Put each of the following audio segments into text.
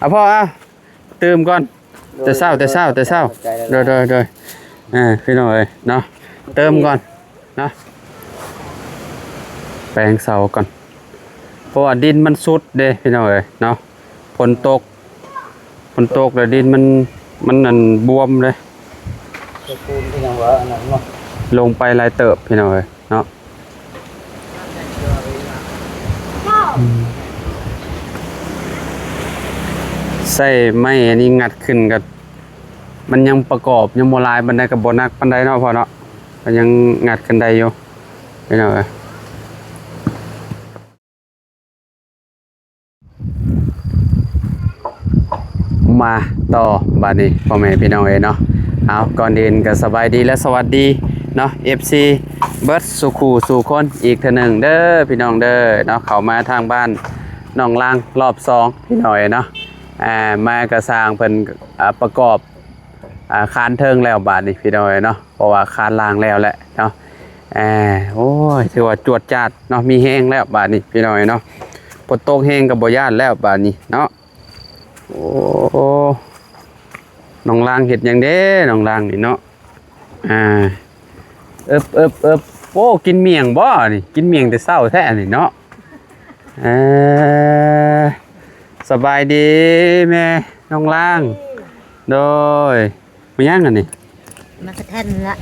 ເອົາພໍ່ ເອົາ ຕື່ມກ່ອນ ແຕ່ເຊົ້າ ແຕ່ເຊົ້າ ແຕ່ເຊົ້າ ໂດຍ ໂດຍ ໂດຍ ເອີ ພີ່ນ້ອງເອີຍເນາະ ເຕີມກ່ອນເນາະ ແປງເສົາກ່ອນ ເພາະວ່າດິນມັນຊຸດເດ້ ພີ່ນ້ອງເອີຍເນາະ ຝົນຕົກ ຝົນຕົກແລ້ວດິນມັນ ມັນອັນບວມເດ້ ໃສ່ປູນຄືຫຍັງວະ ອັນນັ້ນເນາະ ລົງໄປຫຼາຍເຕີບ ພີ່ນ້ອງເອີຍເນາະ. ໃຊ້ໄມ້ອັນນີ້ງັດຂຶ້ນກໍ ມັນຍັງປະກອບຍັງບໍ່ຫຼາຍປານໃດ ກໍບໍ່ໜັກປານໃດເນາະພໍ່ເນາະ ກໍຍັງງັດຂຶ້ນໄດ້ຢູ່ພີ່ນ້ອງເອີຍ. ມາຕໍ່ບາດນີ້ພໍ່ແມ່ພີ່ນ້ອງເອີຍເນາະ ເອົາ ກ່ອນອື່ນກໍສະບາຍດີ ແລະ ສະຫວັດດີເນາະ ເອັຟຊີ ເບິດສູ່ຄູ່ສູ່ຄົນອີກເທື່ອໜຶ່ງເດີພີ່ນ້ອງເດີເນາະ ເຂົ້າມາທາງບ້ານໜອງລາງລອບສອງພີ່ນ້ອງເອີຍເນາະ ອ່າ ມາກໍຊ່າງເພິ່ນ ອ່າ ປະກອບ ອ່າ ຄານເທິງແລ້ວບາດນີ້ພີ່ນ້ອງເອີຍເນາະ ເພາະວ່າຄານລ່າງແລ້ວແຫຼະເນາະ ອ່າ ໂອ້ຍ ຖືວ່າຈວດຈາດເນາະ ມີແຮງແລ້ວບາດນີ້ພີ່ນ້ອງເອີຍເນາະ ຝົນຕົກແຮງກໍບໍ່ຢ້ານແລ້ວບາດນີ້ເນາະ. ໂອ້ ນ້ອງລາງເຮັດຫຍັງເດ້ ນ້ອງລາງນີ້ເນາະ ອ່າ ເອິບ ເອິບ ເອິບ ໂອ້ ກິນໝ້ຽງບໍ່ນີ້ ກິນໝ້ຽງແຕ່ເຊົ້າແທ້ນີ້ເນາະ ເອີ ສະບາຍດີແມ່ນ້ອງລາງ ໂດຍ. ມາຫຍັງອັນນີ້ ມາກະທັນລະ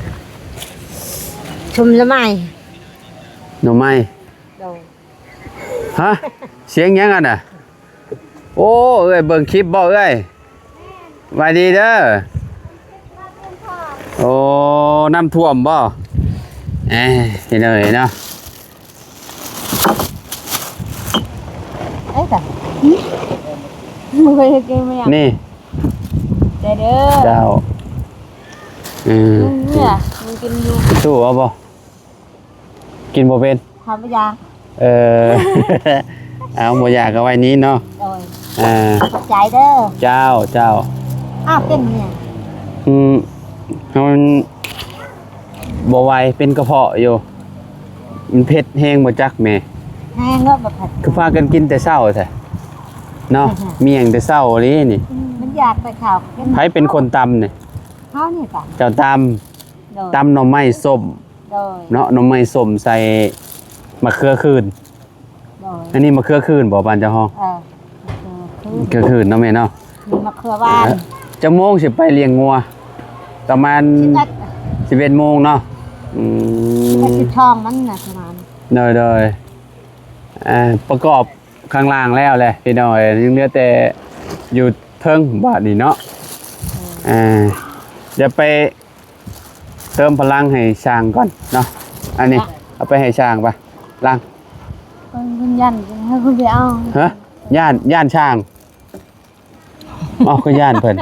ຊົມລະໄມ້ ໜໍ່ໄມ້ ໂດຍ ຮະ ສຽງຫຍັງອັນນ່ະ ໂອ້ ເອື້ອຍເບິ່ງຄລິບບໍ່ເອື້ອຍ ຫວັດດີເດີ ໂອ້ ນ້ຳຖ້ວມບໍ່ ເອີ ພີ່ນ້ອງເອີຍເນາະ. ໄອ້ຕາ ບໍ່ໄດ້ກິນມາຫຍັງ ນີ້ ໃຈເດີ ເຈົ້າ ອືມ ເມື່ອ ມັນກິນຢູ່ ສູ້ເອົາບໍ່ ກິນບໍ່ເປັນ ເຮົາບໍ່ຢາກ ເອີ ເອົາ ບໍ່ຢາກກໍໄວ້ນີ້ເນາະ ໂດຍ ອ່າ ຂອບໃຈເດີ ເຈົ້າ ເຈົ້າ ອ້າວ ເປັນຫຍັງ ອືມ ເຮົາ ບໍ່ໄຫວ ເປັນກະເພາະຢູ່ ມັນເຜັດແຮງບໍ່ຈັກແມ່ ແຮງເນາະ ບໍ່ເຜັດ ຄືພາກັນກິນແຕ່ເຊົ້າແທ້ເນາະ ອືຮຶ ໝ້ຽງແຕ່ເຊົ້ານີ້ນີ້ ມັນຢາກໄປເຂົ້າ ໃຜເປັນຄົນຕຳນີ້ ເຮົານີ້ຕຳ ເຈົ້າຕຳ ໂດຍ ຕຳໜໍ່ໄມ້ສົ້ມ ໂດຍ ເນາະ ໜໍ່ໄມ້ສົ້ມໃສ່ມະເຂືອຂືນ ໂດຍ ອັນນີ້ມະເຂືອຂືນບໍ່ ບ້ານເຈົ້າຮ້ອງ ເອີ ມະເຂືອຂືນ ເຂືອຂືນເນາະແມ່ເນາະ ມີມະເຂືອຫວານ ເອີ ຈັກໂມງຊິໄປລ້ຽງງົວ ປະມານ ສິບເອັດ ສິບເອັດໂມງເນາະ ອືມ ສິບເອັດ ສິບສອງມັນນະ ປະມານ ໂດຍ ໂດຍ ອ່າ ປະກອບຂ້າງລ່າງແລ້ວແຫຼະພີ່ນ້ອງເອີຍ ຍັງເຫຼືອແຕ່ຢູ່ເທິງບາດນີ້ເນາະ ເອີ ອ່າ ດຽວໄປ ເຕີມພະລັງໃຫ້ຊ່າງກ່ອນເນາະ ອັນນີ້ ເອົາໄປໃຫ້ຊ່າງປະ ລັງ ເພິ່ນຢ້ານ ເຮົາຄືໄປເອົາ ຮະ ຢ້ານ ຢ້ານຊ່າງ ເອົາ ຄືຢ້ານເພິ່ນ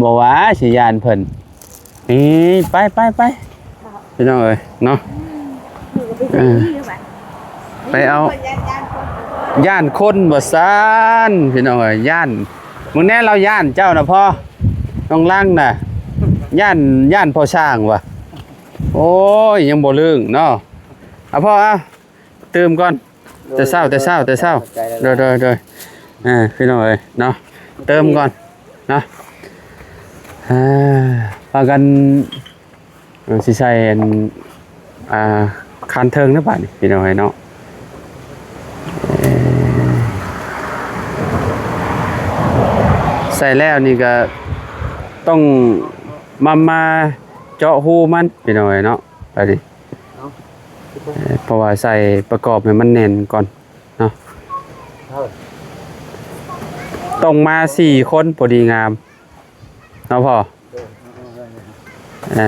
ບໍ່ວ່າຊິຢ້ານເພິ່ນ ນີ້ ໄປ ໄປ ໄປ ພີ່ນ້ອງເອີຍເນາະ ເອີ ໄປເອົາ ຢ້ານຄົນວ່າຊັ້ນ ພີ່ນ້ອງເອີຍ ຢ້ານ ມື້ແນ່ລາວຢ້ານເຈົ້ານະພໍ່ ນ້ອງລັງນະ ຢ້ານ ຢ້ານພໍ່ຊ່າງວ່າ ໂອ້ຍ ຍັງບໍ່ລຶ້ງເນາະ ເອົາພໍ່ ເອົາ ຕື່ມກ່ອນ ແຕ່ເຊົ້າ ແຕ່ເຊົ້າ ແຕ່ເຊົ້າ ໂດຍ ໂດຍ ໂດຍ ເອີ ພີ່ນ້ອງເອີຍເນາະ ເຕີມກ່ອນເນາະ ອ່າ ພາກັນ ເອີ ຊິໃສ່ອັນ ອ່າ ຄານເທິງນະບາດນີ້ ພີ່ນ້ອງເອີຍເນາະ ເອີ ໃສ່ແລ້ວນີ້ກໍຕ້ອງມາ ມາເຈາະຮູມັນ ພີ່ນ້ອງເອີຍເນາະ ບາດນີ້ ເອີ ເພາະວ່າໃສ່ປະກອບໃຫ້ມັນແໜ້ນກ່ອນເນາະ ຕ້ອງມາສີ່ຄົນພໍດີງາມ ເນາະພໍ່ ເອີ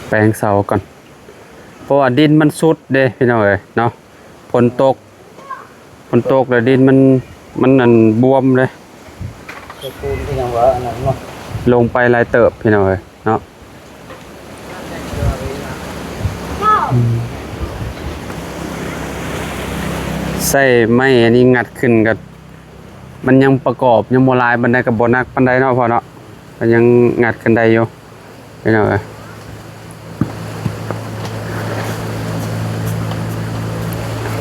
ແປງເສົາກ່ອນ ເພາະວ່າດິນມັນຊຸດເດ້ພີ່ນ້ອງເອີຍເນາະ ຝົນຕົກ ຝົນຕົກແລ້ວດິນມັນ ມັນອັນບວມເດ້ ໃສ່ປູນຄືຫຍັງວະ ອັນນັ້ນເນາະ ລົງໄປຫຼາຍເຕີບພີ່ນ້ອງເອີຍເນາະ ອືມ ໃຊ້ໄມ້ອັນນີ້ງັດຂຶ້ນກໍ ມັນຍັງປະກອບຍັງບໍ່ຫຼາຍປານໃດ ກໍບໍ່ໜັກປານໃດເນາະພໍ່ເນາະ ກໍຍັງງັດຂຶ້ນໄດ້ຢູ່ພີ່ນ້ອງເອີຍ.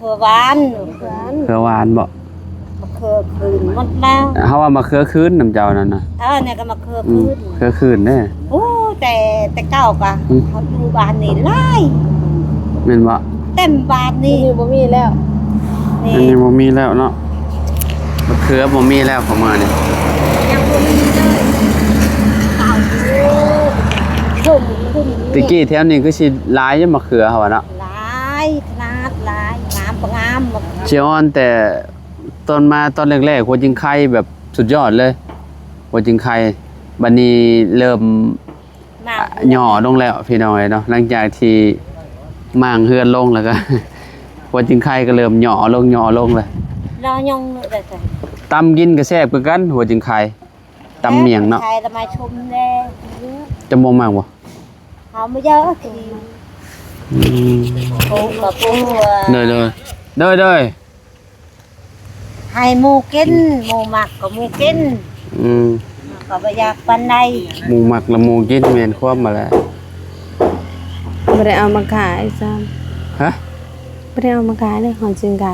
ເຂືອຫວານ ເຂືອຫວານບໍ່? ມະເຂືອຄືນໝົດແລ້ວ. ເຮົາວ່າມະເຂືອຄືນນຳເຈົ້ານັ້ນນະ. ເອີ ນີ້ກໍມະເຂືອ ອືມ ຄືນ ເຂືອຄືນເດ້. ໂອ້ ແຕ່ ແຕ່ເກົ່າກະ ອືມ ເຮົາຢູ່ບ້ານນີ້ຫຼາຍ ແມ່ນບໍ່? ເຕັມບ້ານນີ້ ດຽວນີ້ບໍ່ມີແລ້ວ. ນີ້ ອັນນີ້ບໍ່ມີແລ້ວເນາະ. ມະເຂືອບໍ່ມີແລ້ວ ປະມານນີ້ ຍັງບໍ່ມີເລີຍ. ເກົ່າ ໂອ້ ຊຸ່ມ ຊຸ່ມ ແຕ່ກີ້ແຖວນີ້ຄືຊິຫຼາຍຢູ່ ມະເຂືອເຮົາວ່າເນາະ. ຫຼາຍຂະໜາດຫຼາຍ ງາມບໍ່ງາມ. ຊິອ່ອນແຕ່ຕອນມາຕອນແລກໆ ຫົວຈິງໄຄແບບສຸດຍອດເລີຍ ຫົວຈິງໄຄ. ບັດນີ້ເລີ່ມ ມາ ຫຍໍ້ລົງແລ້ວພີ່ນ້ອງເອີຍເນາະ. ຫຼັງຈາກທີ່ມ້າງເຮືອນລົງແລ້ວກໍ ຫົວຈິງໄຄກໍເລີ່ມຫຍໍ້ລົງ ຫຍໍ້ລົງແລ້ວ. ລາວຍົງເລີຍ. ຕຳກິນກໍແຊບຄືກັນ ຫົວຈິງໄຄ ຕຳໝ້ຽງເນາະ. ແຊບ ໄຄລະມາຊົມແດ່. ເຈົ້າບໍ່ມັກບໍ່? ເຮົາບໍ່ຢາກກິນ. ອືມ ໂອ້ ກະປົວ ໂດຍ ໂດຍ ໂດຍ ໂດຍ. ໃຫ້ໝູ່ກິນ ໝູ່ມັກກໍໝູ່ກິນ. ອືມ ກໍບໍ່ຢາກປານໃດ. ໝູ່ມັກລະໝູ່ກິນ ແມ່ນຄວາມຫັ້ນແຫຼະ. ບໍ່ໄດ້ເອົາມາຂາຍຊ້ຳ. ຮະ? ບໍ່ໄດ້ເອົາມາຂາຍເດ້ ຫົວຈິງໄຄ.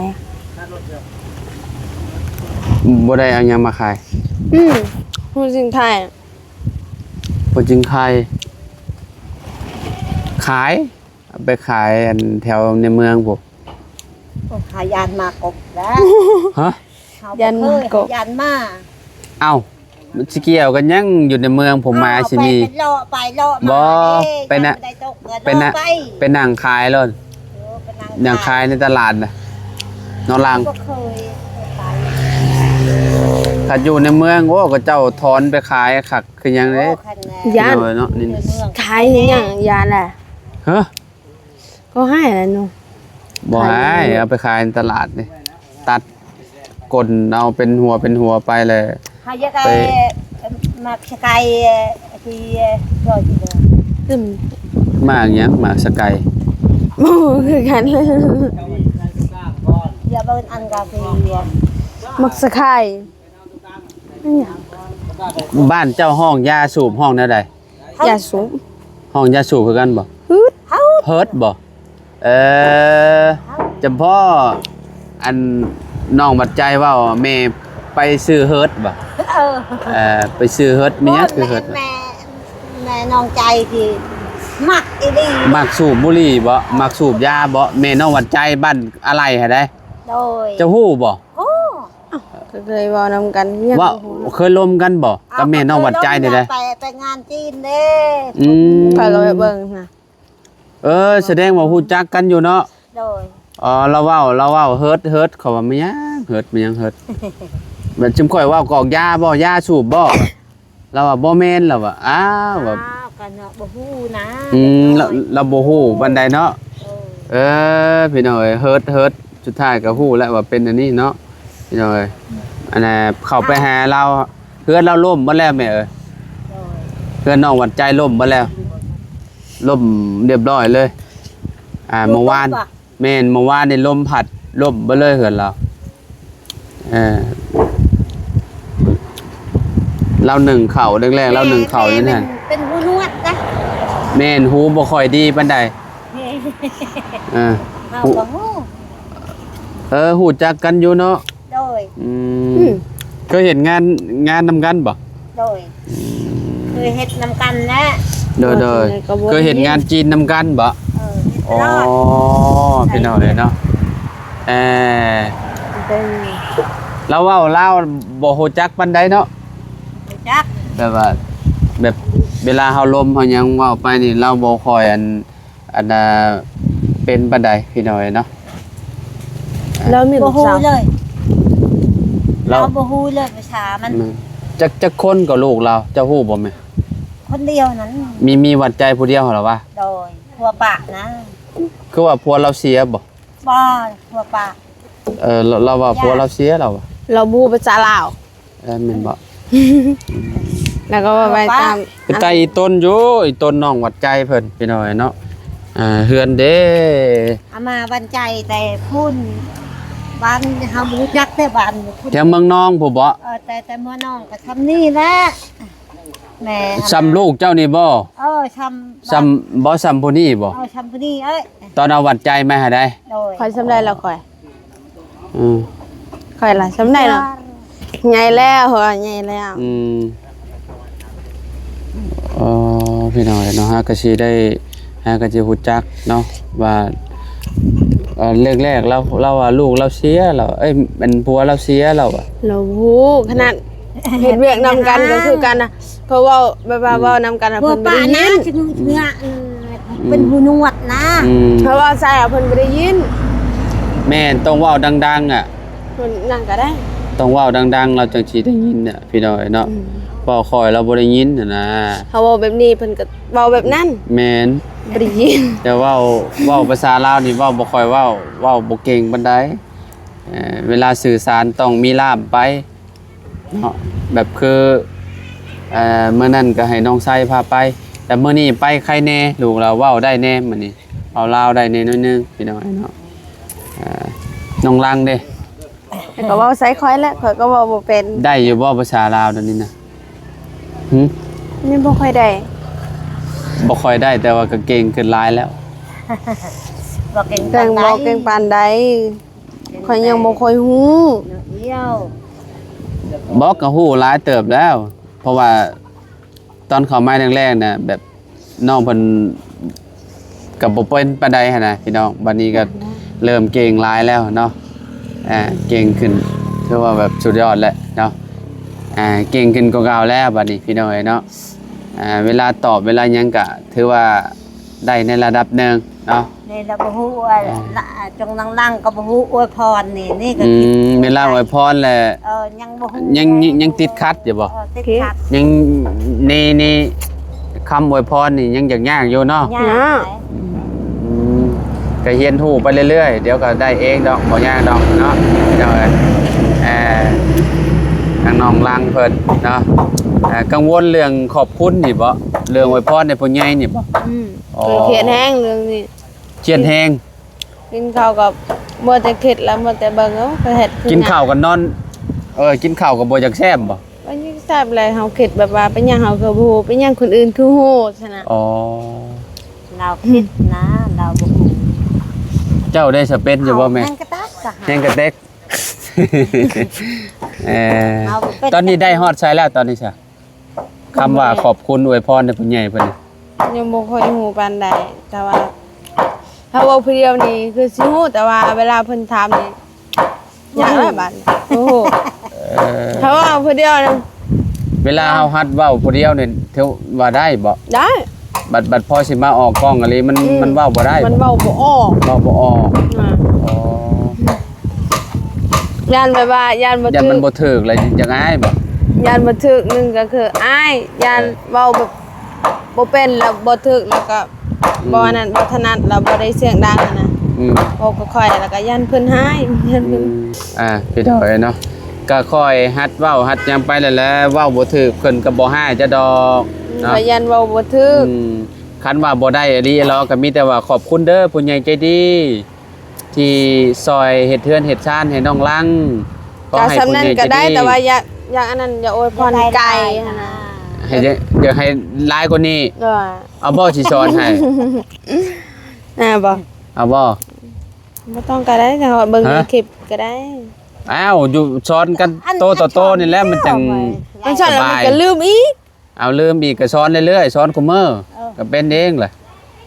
ບໍ່ໄດ້ເອົາຫຍັງມາຂາຍ? ອືມ ຫົວຈິງໄຄ. ຫົວຈິງໄຄ ຂາຍ ເອົາໄປຂາຍອັນແຖວໃນເມືອງພຸ້ນ. ໂອ້ຍ ຂ້າຢ້ານໝາກົບແລ້ວ. ຮະ? ຢ້ານໝາກົບ ຢ້ານໝາ. ເອົ້າ ມັນຊິກ່ຽວກັນຫຍັງ ຢູ່ໃນເມືອງ ຜົມມາຊິມີ ເອີ ໄປເລາະໄປເລາະມາ. ບໍ່ ເດ້ ໄປນະ ໄປນະ ໄປ ໄປນັ່ງຂາຍໂລດ. ເອີ ໄປນັ່ງຂາຍ ນັ່ງຂາຍໃນຕະຫຼາດນະ ເນາະຫຼັງ. ບໍ່ເຄີຍໄປ. ຄັນຢູ່ໃນເມືອງ ໂອ້ ເຂົາເຈົ້າຖອນໄປຂາຍຄັກຄືຫຍັງເດ້. ໂອ້ ຄັນແນ່ ຢ້ານເນາະ ນີ້ ໃນເມືອງ ຂາຍຫຍັງ ຢ້ານແຫຼະ. ຮະ? ກໍໃຫ້ແຫຼະເນາະ. ບໍ່ໃຫ້ ເອົາໄປຂາຍໃນຕະຫຼາດນີ້ ຕັດກົ້ນເອົາເປັນຫົວເປັນຫົວໄປແລ້ວ. ເຮົາຢາກໄດ້ ໄປ ໝາກສະໄກທີ່ ອືມ ໝາກຫຍັງ? ໝາກສະໄກ ບໍ່ຮູ້ຄືກັນ. ຢ່າເບິ່ງອັນກາເຟ ໝາກສະໄຄ. ບ້ານເຈົ້າຮ້ອງຢາສູບ ຮ້ອງແນວໃດ? ຢາສູບ. ຮ້ອງຢາສູບຄືກັນບໍ່? ເຮີດ ເຮີດບໍ່? ເອີ ຈຳເພາະອັນນ້ອງຫວັດໃຈເວົ້າ ແມ່ໄປຊື້ເຮີດບໍ່? ເອີ ເອີ ໄປຊື້ເຮີດ. ແມ່ນຫຍັງຄືເຮີດ? ແມ່ ແມ່ນ້ອງໃຈທີ່ມັກອີ່ຫຼີ. ມັກສູບບຸຫຼີ່ບໍ່? ມັກສູບຢາບໍ່? ແມ່ນ້ອງຫວັດໃຈ ບ້ານອາໄລຫັ້ນໃດ. ໂດຍ ເຈົ້າຮູ້ບໍ່? ໂອ້ ເອີ ກໍເຄີຍເວົ້ານຳກັນ ຍັງ ເວົ້າ ບໍ່ຮູ້ເນາະ. ເຄີຍລົມກັນບໍ່? ເອົ້າ ກັບແມ່ນ້ອງຫວັດໃຈນີ້ແຫຼະ. ໄປ ໄປງານຈີນເດ້. ອືມ ຂ້ອຍກໍໄປເບິ່ງນະ. ເອີ ສະແດງວ່າຮູ້ຈັກກັນຢູ່ເນາະ. ໂດຍ ອໍ ລາວເວົ້າ ລາວເວົ້າເຮີດ ເຮີດ ເຂົາວ່າ ແມ່ນຫຍັງເຮີດ ແມ່ນຫຍັງເຮີດ? ແບບຊຸມຂ້ອຍເວົ້າກອກຢາບໍ່? ຢາສູບບໍ່? ລາວວ່າບໍ່ແມ່ນ ລາວວ່າ ອ້າວ ແບບ ອ້າວ ກໍເນາະ ບໍ່ຮູ້ນະ. ອືມ ລາວ ລາວບໍ່ຮູ້ປານໃດເນາະ. ເອີ ເອີ ພີ່ນ້ອງເອີຍ ເຮີດ ເຮີດ ສຸດທ້າຍກໍຮູ້ແລ້ວວ່າເປັນອັນນີ້ເນາະ ພີ່ນ້ອງເອີຍ. ອັນນ່າ ເຂົ້າໄປຫາລາວ ເຮືອນລາວລົ້ມເບິດແລ້ວແມ່ເອີຍ. ໂດຍ ເຮືອນນ້ອງຫວັດໃຈລົ້ມເບິດແລ້ວ ລົ້ມຮຽບຮ້ອຍເລີຍ. ອ່າ ຝົນຕົກ ມື້ວານ ບໍ່? ແມ່ນ ມື້ວານນີ້ລົມພັດລົ້ມເບິດເລີຍເຮືອນລາວ. ເອີ ລາວໜຶ້ງເຂົ້າແລງໆ ລາວໜຶ້ງເຂົ້າຢູ່ຫັ້ນ. ແມ່ນ ເປັນ ເປັນຫູໜວດນະ. ແມ່ນ ຫູບໍ່ຄ່ອຍດີປານໃດ. ເອີ ເຮົາກໍຮູ້ ເອີ ຮູ້ຈັກກັນຢູ່ເນາະ. ໂດຍ ອືມ ອືມ ເຄີຍເຮັດງານ ງານນຳກັນບໍ່? ໂດຍ ອືມ ເຄີຍເຮັດນຳກັນແຫຼະ. ໂດຍ ໂດຍ ເຄີຍເຮັດງານຈີນນຳກັນບໍ່? ເອີ ເຮັດຕະຫຼອດ. ອໍ ພີ່ນ້ອງເອີຍເນາະ. ເອີ ລາວເວົ້າລາວບໍ່ຮູ້ຈັກປານໃດເນາະ. ຮູ້ຈັກ ແບບວ່າ ແບບເວລາເຮົາລົມເຮົາຫຍັງເວົ້າໄປນີ້ ລາວບໍ່ຄ່ອຍອັນ ອັນນ່າ ເປັນປານໃດ ພີ່ນ້ອງເອີຍເນາະ. ລາວມີ ບໍ່ຮູ້ເລີຍ ລາວ ລາວບໍ່ຮູ້ເລີຍພາສາມັນ. ແມ່ນ ຈັກ ຈັກຄົນກໍລູກລາວ ເຈົ້າຮູ້ບໍ່ແມ່? ຄົນດຽວນັ້ນ. ມີ ມີຫວັດໃຈຜູ້ດຽວຫັ້ນລະວະ? ໂດຍ ຜົວປະນະ. ຄືວ່າຜົວລາວເສຍບໍ່? ບໍ່ ຜົວປະ. ເອີ ລາວ ລາວວ່າຜົວລາວເສຍ ລາວວ່າ ລາວບໍ່ຮູ້ພາສາລາວ. ເອີ ແມ່ນບໍ່? ແລ້ວກໍວ່າໄປຕາມ ໄປໄຕ່ອີຕົນຢູ່ ອີຕົນນ້ອງຫວັດໃຈເພິ່ນ ພີ່ນ້ອງເອີຍເນາະ. ອ່າ ເຮືອນເດ້ ເອົາມາຫວັດໃຈແຕ່ພຸ້ນ ບ້ານເຮົາບໍ່ຮູ້ຈັກແຕ່ບ້ານພຸ້ນ ແຖວເມືອງນອງພຸ້ນບໍ່? ເອີ ແຕ່ ແຕ່ເມືອງນອງກໍຊ່ຳນີ້ແຫຼະ. ແມ່ນ ຊ່ຳລູກເຈົ້ານີ້ບໍ່? ເອີ ຊ່ຳ ຊ່ຳ ບໍ່ ຊ່ຳຜູ້ນີ້ບໍ່? ເອີ ຊ່ຳຜູ້ນີ້ເອີຍ. ຕອນເອົາຫວັດໃຈມາໃຫ້ໄດ? ໂດຍ ຂ້ອຍຊ່ຳໃດລະຂ້ອຍ? ອືມ ຂ້ອຍລະ ສ່ຳໃດເນາະ? ໃຫຍ່ແລ້ວ ເຮົາວ່າໃຫຍ່ແລ້ວ. ອືມ ເອີ ພີ່ນ້ອງເອີຍເນາະ ຫາກະຊິໄດ້ ຫາກະຊິຮູ້ຈັກເນາະ ວ່າ ເອີ ແລກໆ ລາວ ລາວວ່າລູກລາວເສຍ ລາວ ເອີຍ ອັນ ຜົວລາວເສຍ ລາວວ່າ ລາວຮູ້ ຂະໜາດເຮັດວຽກນຳກັນກໍຄືກັນນະ ເຂົາເວົ້າແບບວ່າ ອືມ ເວົ້ານຳກັນ ເພິ່ນບໍ່ໄດ້ຍິນ ເປັນຫູໜວດນະ ອືມ ເຂົາເວົ້າໃສ່ເພິ່ນບໍ່ໄດ້ຍິນ. ແມ່ນ ຕ້ອງເວົ້າດັງໆ ອະ ເພິ່ນນັ້ນກໍໄດ້ ຕ້ອງເວົ້າດັງໆ ລາວຈັ່ງຊິໄດ້ຍິນນະ ພີ່ນ້ອງເອີຍເນາະ. ອືມ ເວົ້າຄ່ອຍລາວບໍ່ໄດ້ຍິນຫັ້ນນະ ເຮົາເວົ້າແບບນີ້ເພິ່ນກໍເວົ້າແບບນັ້ນ. ແມ່ນ ບໍ່ໄດ້ຍິນ ແຕ່ເວົ້າ ເວົ້າພາສາລາວນີ້ເວົ້າບໍ່ຄ່ອຍເວົ້າ ເວົ້າບໍ່ເກັ່ງປານໃດ. ເອີ ເວລາສື່ສານຕ້ອງມີລ່າມໄປ ເນາະ ແບບຄື ເອີ ມື້ນັ້ນກໍໃຫ້ນ້ອງໄຊພາໄປ ແຕ່ມື້ນີ້ໄປໄຄແດ່ ລູກລາວເວົ້າໄດ້ແດ່ມື້ນີ້ ເວົ້າລາວໄດ້ແດ່ໜ້ອຍໜຶ່ງ ພີ່ນ້ອງເນາະ. ເອີ ນ້ອງລັງເດ້? ແລ້ວກໍເວົ້າໃສ່ຂ້ອຍແຫຼະ ຂ້ອຍກໍເວົ້າບໍ່ເປັນ. ໄດ້ຢູ່ບໍ່ພາສາລາວດຽວນີ້ນະ? ຫຶ? ຍັງບໍ່ຄ່ອຍໄດ້ ບໍ່ຄ່ອຍໄດ້ ແຕ່ວ່າກໍເກັ່ງຂຶ້ນຫຼາຍແລ້ວ. ບໍ່ເກັ່ງປານໃດ ແຕ່ບໍ່ເກັ່ງປານໃດ. ຂ້ອຍຍັງບໍ່ຄ່ອຍຮູ້. ບໍ່ ກໍຮູ້ຫຼາຍເຕີບແລ້ວ ເພາະວ່າຕອນເຂົ້າມາແລກໆນະ ແບບນ້ອງເພິ່ນກໍບໍ່ເປັນປານໃດຫັ້ນນະພີ່ນ້ອງ. ບັດນີ້ກໍເລີ່ມເກັ່ງຫຼາຍແລ້ວເນາະ. ອ່າ ເກັ່ງຂຶ້ນ ຖືວ່າແບບສຸດຍອດແລ້ວເນາະ. ອ່າ ເກັ່ງຂຶ້ນກວ່າເກົ່າແລ້ວບັດນີ້ ພີ່ນ້ອງເອີຍເນາະ. ອ່າ ເວລາຕອບເວລາຫຍັງກໍຖືວ່າໄດ້ໃນລະດັບໜຶ່ງເນາະ. ນີ້ລະບໍ່ຮູ້ວ່າ ເອີ ລະ ຈົງນັ່ງໆກໍບໍ່ຮູ້ອວຍພອນນີ້ ນີ້ກໍ ອືມ ເວລາອວຍພອນແຫຼະ ເອີ ຍັງບໍ່ຮູ້ ຍັງ ຍັງຕິດຂັດຢູ່ບໍ່? ເອີ ຕິດຂັດ ຍັງ ນີ້ ນີ້ ຄຳອວຍພອນນີ້ຍັງຍາກໆຢູ່ເນາະ. ຍາກ ຍາກ. ອືມ ກໍຮຽນຮູ້ໄປເລື້ອຍໆ ດຽວກໍໄດ້ເອງດອກ ບໍ່ຍາກດອກເນາະ ພີ່ນ້ອງເອີຍ. ເອີ ທາງນ້ອງລັງເພິ່ນເນາະ ເອີ ກັງວົນເລື່ອງຂອບຄຸນນີ້ບໍ່? ເລື່ອງອວຍພອນໃຫ້ຜູ້ໃຫຍ່ນີ້ບໍ່? ອືມ ອໍ ຂ້ອຍຄຽດແຮງເລື່ອງນີ້ ຄຽດແຮງ. ກິນເຂົ້າກໍມັວແຕ່ຄິດ ແລ້ວມັວແຕ່ເບິ່ງ ເອີ ຂ້ອຍເຮັດຄື ກິນເຂົ້າກໍນອນ ເອີ ກິນເຂົ້າກໍບໍ່ຢາກແຊບບໍ່? ມັນຍິ່ງແຊບແຫຼະ ເຮົາຄິດແບບວ່າເປັນຫຍັງເຮົາຄືບໍ່ຮູ້ ເປັນຫຍັງຄົນອື່ນຄືຮູ້ຊັ້ນນະ. ອໍ ລາວຄິດນະ ລາວບໍ່ຮູ້. ເຈົ້າໄດ້ສະເປັນຢູ່ບໍ່ແມ່? ແຮງກະແຕກ ແຮງກະແຕກ. ເອີ ເຮົາບໍ່ເປັນ ຕອນນີ້ໄດ້ຮອດໃສແລ້ວຕອນນີ້ຊະ? ຄຳວ່າຂອບຄຸນອວຍພອນໃຫ້ຜູ້ໃຫຍ່ເພິ່ນ ຍັງບໍ່ຄ່ອຍຮູ້ປານໃດ ແຕ່ວ່າຖ້າເວົ້າຜູ້ດຽວນີ້ຄືຊິຮູ້ ແຕ່ວ່າເວລາເພິ່ນຖາມນີ້ ຍາກຫຼາຍບາດນີ້ ໂອ້ໂຫ. ເອີ ຖ້າເວົ້າຜູ້ດຽວນະ ເວລາເຮົາຫັດເວົ້າຜູ້ດຽວນີ້ຖືວ່າໄດ້ບໍ່? ໄດ້. ບັດ ບັດພໍຊິມາອອກກ້ອງອີ່ຫຼີ ມັນ ອືມ ມັນເວົ້າບໍ່ໄດ້ ມັນເວົ້າບໍ່ອອກ ເວົ້າບໍ່ອອກ. ອ່າ ອໍ ຢ້ານແບບວ່າ ຢ້ານບໍ່ ຢ້ານມັນຖືກ ບໍ່ຖືກແລ້ວຢາກອາຍບໍ່? ຢ້ານບໍ່ຖືກ ໜຶ່ງກໍຄືອາຍ ຢ້ານ ເອີ ເວົ້າແບບບໍ່ເປັນແລ້ວບໍ່ຖືກ ແລ້ວກໍ ອືມ ບໍ່ອັນນັ້ນ ບໍ່ຖະໜັດ ແລ້ວບໍ່ໄດ້ສຽງດັງຫັ້ນນະ. ອືມ ເວົ້າກັບຂ້ອຍ ແລ້ວກໍຢ້ານເພິ່ນຮ້າຍ ຢ້ານເພິ່ນ ອືມ ອ່າ ພີ່ນ້ອງເອີຍເນາະ ກໍຄ່ອຍຫັດເວົ້າຫັດຫຍັງໄປແລ້ວແຫຼະ ເວົ້າບໍ່ຖືກເພິ່ນກໍບໍ່ຮ້າຍເຈົ້າດອກ ອືມ ເນາະ ກໍຢ້ານເວົ້າບໍ່ຖືກ. ອືມ ຄັນວ່າບໍ່ໄດ້ອີ່ຫຼີເນາະ ກໍມີແຕ່ວ່າຂອບຄຸນເດີຜູ້ໃຫຍ່ໃຈດີ ທີ່ຊ່ອຍເຮັດເຮືອນເຮັດຊານໃຫ້ນ້ອງລັງ. ຂໍໃຫ້ຜູ້ໃຫຍ່ໃຈດີ ກໍສ່ຳນັ້ນກໍໄດ້ ແຕ່ວ່າຢາກ ຢາກອັນນັ້ນ ຢາກອວຍພອນໄກຫັ້ນນະ ໃຫ້ ຢາກໃຫ້ຫຼາຍກວ່ານີ້. ເອີ ເອົາບໍ່ຊິສອນໃຫ້? ເອົາບໍ່? ເອົາບໍ່? ບໍ່ຕ້ອງກໍໄດ້ ຖ້າເບິ່ງໃນຄລິບກໍໄດ້. ອ້າວ ຢູ່ສອນກັນໂຕຕໍ່ໂຕນີ້ແຫຼະ ມັນຈັ່ງ ມັນສອນແລ້ວມັນກໍລືມອີກ. ເອົາ ລືມອີກກໍສອນເລື້ອຍໆ ສອນຄູ່ມື້ ເອີ ກໍເປັນເອງແຫຼະ.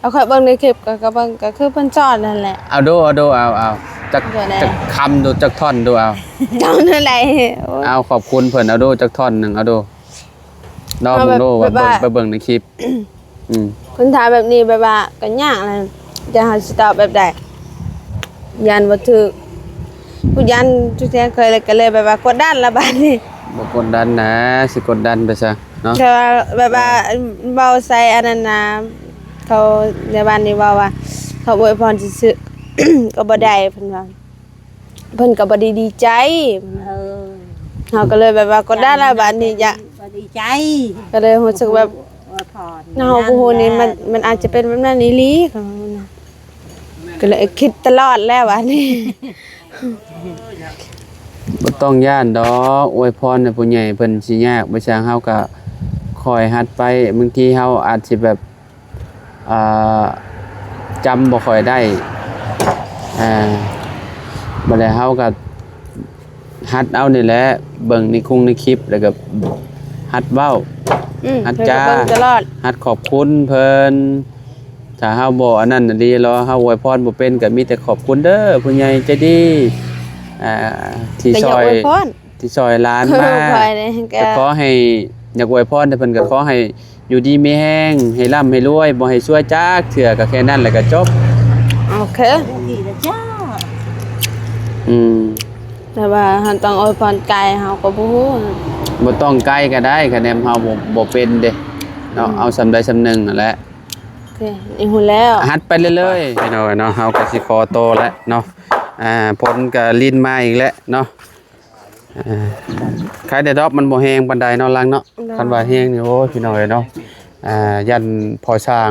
ເອົາ ຂ້ອຍເບິ່ງໃນຄລິບ ກໍ ກໍເບິ່ງ ກໍຄືເພິ່ນສອນນັ້ນແຫຼະ. ເອົາດູ ເອົາດູ ເອົາ ເອົາ ຈັກ ຈັກຄຳດູ ຈັກທ່ອນດູ ເອົາ ເຈົ້ານັ້ນແຫຼະ. ໂອ້ຍ ເອົາ ຂອບຄຸນເພິ່ນ ເອົາດູ ຈັກທ່ອນໜຶ່ງ ເອົາດູ ລອງເບິ່ງດູ ເອົາແບບ ວ່າເບິ່ງ ວ່າ ໄປເບິ່ງໃນຄລິບ. ອືມ ເພິ່ນຖາມແບບນີ້ ແບບວ່າກໍຍາກນະ ຈະ ເຮົາຊິຕອບແບບໃດ? ຢ້ານບໍ່ຖືກ ຜູ້ຢ້ານ ທຸກແທ້ ເຄີຍ ກໍເລີຍແບບວ່າກົດດັນລະບາດນີ້. ບໍ່ກົດດັນນະ ຊິກົດດັນໄປຊະເນາະ. ແຕ່ວ່າແບບວ່າ ເອີ ເວົ້າໃສ່ອັນນັ້ນນະ ເຂົາໃນບ້ານນີ້ເວົ້າວ່າ ເຂົາອວຍພອນຊື່ໆ ກໍບໍ່ໄດ້ ເພິ່ນວ່າ ເພິ່ນກໍບໍ່ໄດ້ດີໃຈ. ເອີ ເຮົາກໍເລີຍແບບວ່າກົດດັນລະບາດນີ້ ຢາກ ບໍ່ດີໃຈ ກໍເລີຍຮູ້ສຶກແບບ ເຮົາບໍ່ຮູ້ນີ້ ມັນ ມັນອາດຈະເປັນແບບນັ້ນອີ່ຫຼີ ກໍເລີຍຄິດຕະຫຼອດແລ້ວບາດນີ້. ບໍ່ຕ້ອງຢ້ານດອກ ອວຍພອນໃຫ້ຜູ້ໃຫຍ່ເພິ່ນຊິຍາກ ບໍ່ຊ່າງ ເຮົາກໍຄ່ອຍຫັດໄປ. ບາງທີເຮົາອາດຊິແບບ ອ່າ ຈຳບໍ່ຄ່ອຍໄດ້ ອ່າ ບັດໃດເຮົາກໍ ຫັດເອົານີ້ແຫຼະ ເບິ່ງໃນຄົງໃນຄລິບ ແລ້ວກໍຫັດເວົ້າ ອືມ ຫັດຈາ ເພິ່ນກໍເບິ່ງຕະຫຼອດ ຫັດຂອບຄຸນເພິ່ນ. ຖ້າເຮົາບໍ່ອັນນັ້ນອີ່ຫຼີເນາະ ເຮົາອວຍພອນບໍ່ເປັນ ກໍມີແຕ່ຂອບຄຸນເດີຜູ້ໃຫຍ່ໃຈດີ ອ່າ ທີ່ຊ່ອຍ ທີ່ຊ່ອຍຫຼານມາ ຂ້ອຍນີ້ກໍ ກໍຂໍໃຫ້ ຢາກອວຍພອນໃຫ້ເພິ່ນ ກໍຂໍໃຫ້ ຢູ່ດີມີແຮງ ໃຫ້ລ່ຳໃຫ້ລວຍ ບໍ່ໃຫ້ຊວຍຈັກເທື່ອ ກໍແຄ່ນັ້ນແຫຼະກໍຈົບ. ໂອເຄ ອືມ ແຕ່ວ່າເຮົາຕ້ອງອວຍພອນໄກ ເຮົາກໍບໍ່ຮູ້ ບໍ່ຕ້ອງໄກກໍໄດ້ ຄະແນນເຮົາບໍ່ ບໍ່ເປັນເດ້ເນາະ ອືມ ເອົາສ່ຳໃດສ່ຳໜຶ່ງນັ້ນແຫຼະ. ໂອເຄ ນີ້ຮູ້ແລ້ວ ຫັດໄປເລື້ອຍໆ ພີ່ນ້ອງເອີຍເນາະ. ເຮົາກໍຊິຂໍໂຕແລ້ວເນາະ ອ່າ ຝົນກໍລິນມາອີກແລ້ວເນາະ. ອ່າ ໄຄແດ່ດອກ ມັນບໍ່ແຮງປານໃດເນາະ ຫຼັງເນາະ. ໂດຍ ຄັນວ່າແຮງນີ້ ໂອ້ຍ ພີ່ນ້ອງເອີຍເນາະ ອ່າ ຢ້ານພໍ່ຊ່າງ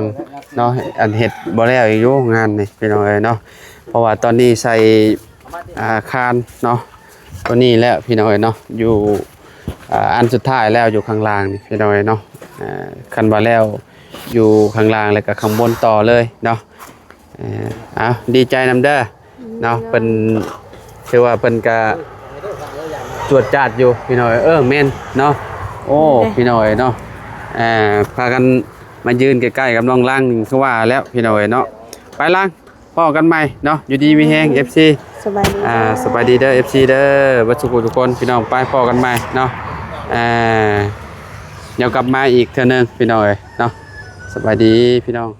ເນາະ ອັນເຮັດບໍ່ແລ້ວອີກຢູ່ງານນີ້ ພີ່ນ້ອງເອີຍເນາະ. ເພາະວ່າຕອນນີ້ໃສ່ ອ່າ ຄານເນາະ ຕົວນີ້ແລ້ວ ພີ່ນ້ອງເອີຍເນາະ ຢູ່ ອ່າ ອັນສຸດທ້າຍແລ້ວ ຢູ່ຂ້າງລ່າງນີ້ ພີ່ນ້ອງເອີຍເນາະ. ອ່າ ຄັນວ່າແລ້ວຢູ່ຂ້າງລ່າງ ແລ້ວກໍຂ້າງບົນຕໍ່ເລີຍເນາະ. ເອີ ເອົາ ດີໃຈນຳເດີເນາະ ເພິ່ນ ຖືວ່າເພິ່ນກະຈວດຈາດຢູ່ພີ່ນ້ອງເອີຍ. ເອີ ແມ່ນເນາະ ໂອ້ ໂດຍ ພີ່ນ້ອງເອີຍເນາະ ເອີ ພາກັນມາຢືນໃກ້ໆກັບນ້ອງລັງ ຄືວ່າແລ້ວພີ່ນ້ອງເອີຍເນາະ. ໄປລັງ ພໍ້ກັນໃໝ່ເນາະ ຢູ່ດີມີແຮງ ເອັຟຊີ ສະບາຍດີ ອ່າ ເດີ ສະບາຍດີເດີ ເອັຟຊີ ເດີ ເບິດສູ່ຜູ້ທຸກຄົນ ພີ່ນ້ອງ. ໄປ ພໍ້ກັນໃໝ່ເນາະ ເອີ ດຽວກັບມາອີກເທື່ອໜຶ່ງ ພີ່ນ້ອງເອີຍເນາະ. ສະບາຍດີພີ່ນ້ອງ.